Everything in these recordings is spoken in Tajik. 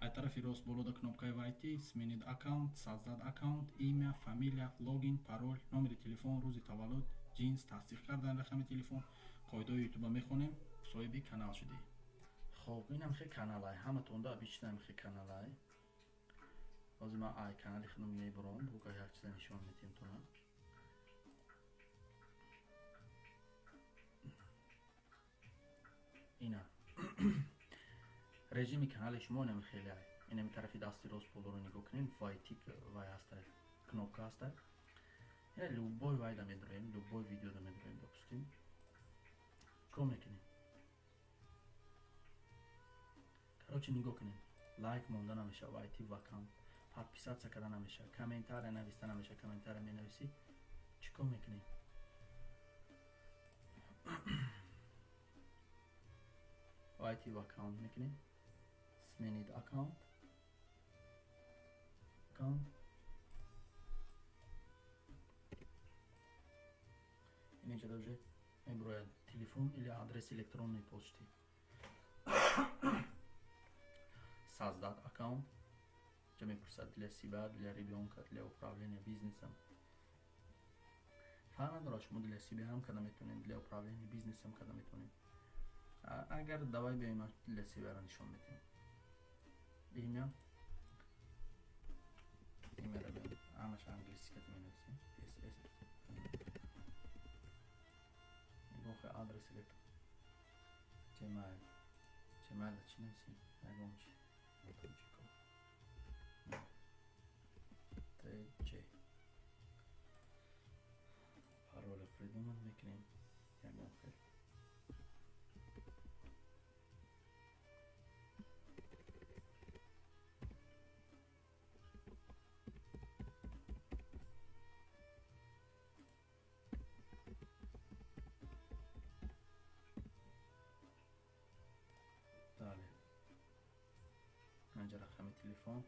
Ай тарафи рост болода кнопкаи «Войти», «Сменить аккаунт», «Создать аккаунт», имя, фамилия, логин, пароль, номери телефон, рӯзи таваллуд, ҷинс, тасдиқ кардани рақами телефон, қоидаҳои ютуба мехонем, соҳиби канал шудӣ. Хоб, инам хе каналай, ҳаматонда обычно хе каналай. Ҳозир ман ай канали худам мебурам, буга як чиза нишон медиҳем тона. Ина режими канали шумо инами хеле ай. Инами тарафи дасти рост болоро нигоҳ кунед, «Войти» вай ҳаста, кнопка ҳаста. Ина любой вайда медроем, любой видеода медроем, допустим. Чикор мекунем? Короче, нигоҳ кунед, лайк монда намешава, «Войти в аккаунт», подписаться карда намешава, комментария нависта намешава. Комментария менависӣ, чӣ кор мекунӣ? «Войти в аккаунт» мекунем, «Сменить аккаунт». Инҷа уже мебурояд телефон или адрес электронной почты, «Создать аккаунт». Ҷа мепурсад: для себя, для ребенка, для управления бизнесом. Фарқ надорад, шумо для себя ҳам карда метавонед, для управления бизнесом карда метавонед. Агар давай биёем, для себя нишон медиҳем. Имя, имяро биём, ҳамаша англиси кати менависем, ss нигоҳ, адрес электро gmail. Gmail чӣ нависем? Ягон чи тоҷико tj. Пароля придумать мекунем ягон хел. Далее инҷа рақами телефон.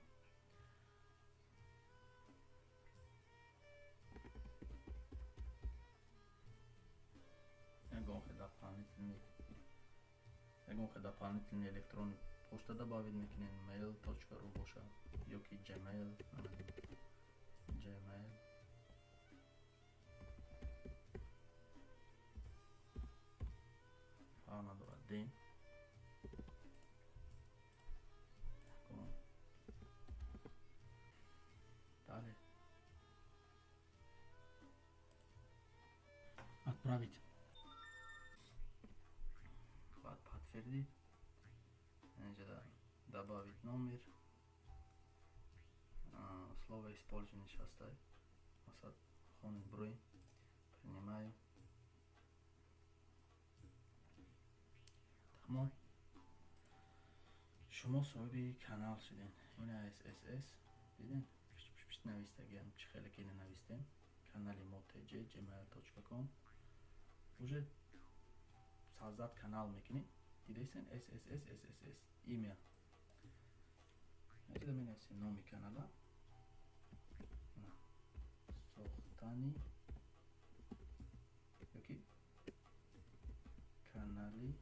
Ягон хел дополнительный электронный почта добавить мекунем, mail.ru боша ёки gmail, gmail. Фарқ надорад, день. Далее «Отправить», баъд «Подтвердить». Инҷа «Добавить номер», слово использования ҳастай, масалан, хонед, брои принимаю. Тамом, шумо соҳиби канал шуден. Ина сс диден, пишт навистагиам, чӣ хеле ки навистем, канали мо tj gmail.com. Уже «Создать канал» мекунед, дидесен, сss сss. Имя инҷа менависем, номи канала сохтани ёки канали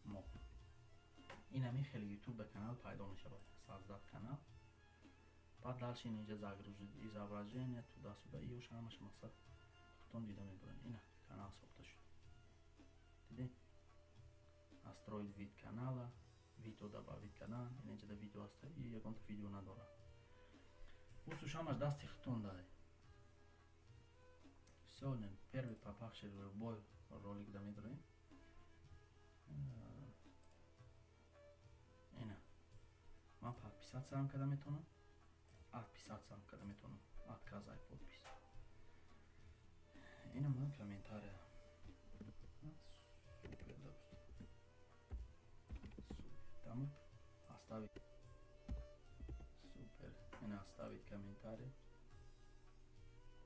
мо. Ин ҳамин хеле ютуб ба канал пайдо мешавад. «Создать канал», баъд дальше инҷа «Загрузить изображение», туда-сюда, иёш ҳамаша мақсад худтон дида мебуред. Ина канал сохта шуд, дидем. «Настроить вид канала», видео добавить кардан, инҷада видео ҳаста и ягонта видео надорад. Усуш ҳамаш дасти худтон дай. Всё, первый попавший любой ролик да медорем. Ина ман подписаться ҳам карда метавонам, отписаться ҳам карда метавонам, отказать подпись. Ина ман комментария супер, допустим, супер, тамом, оставить, супер. Ина «Оставить комментарий»,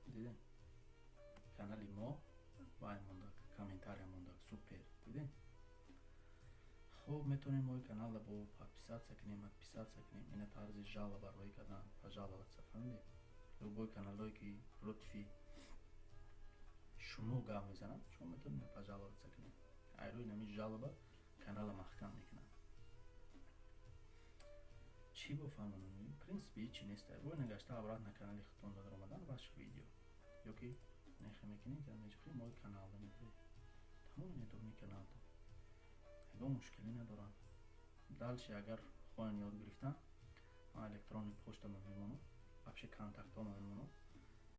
дидем, канали мо вай мондак, комментария мондак, супер, дидем. Хуб, метавонем мои каналда бо подписаться кунем, отписаться кунем. Ина тарзи жалоба рӯй кардан, пожаловаться, фаҳмидем? Любой каналое ки против шумо гап мезанад, шумо метавонед пожаловаться кунед. Айрӯи нами жалоба канала маҳкам мекунад. Чӣ бофаҳмонам? В принципе, ҳичи нест. Бо нагашта обратно канали худтон дар омадан, ваш видео ёки нехе мекунед, меҷиқи мой канал да медоред, тамом, медурни каналда ягон мушкилӣ надорам. Дальше агар хоҳем ёд гирифтан, ман электронный почтама мемонам, вообще контактҳома мемонам.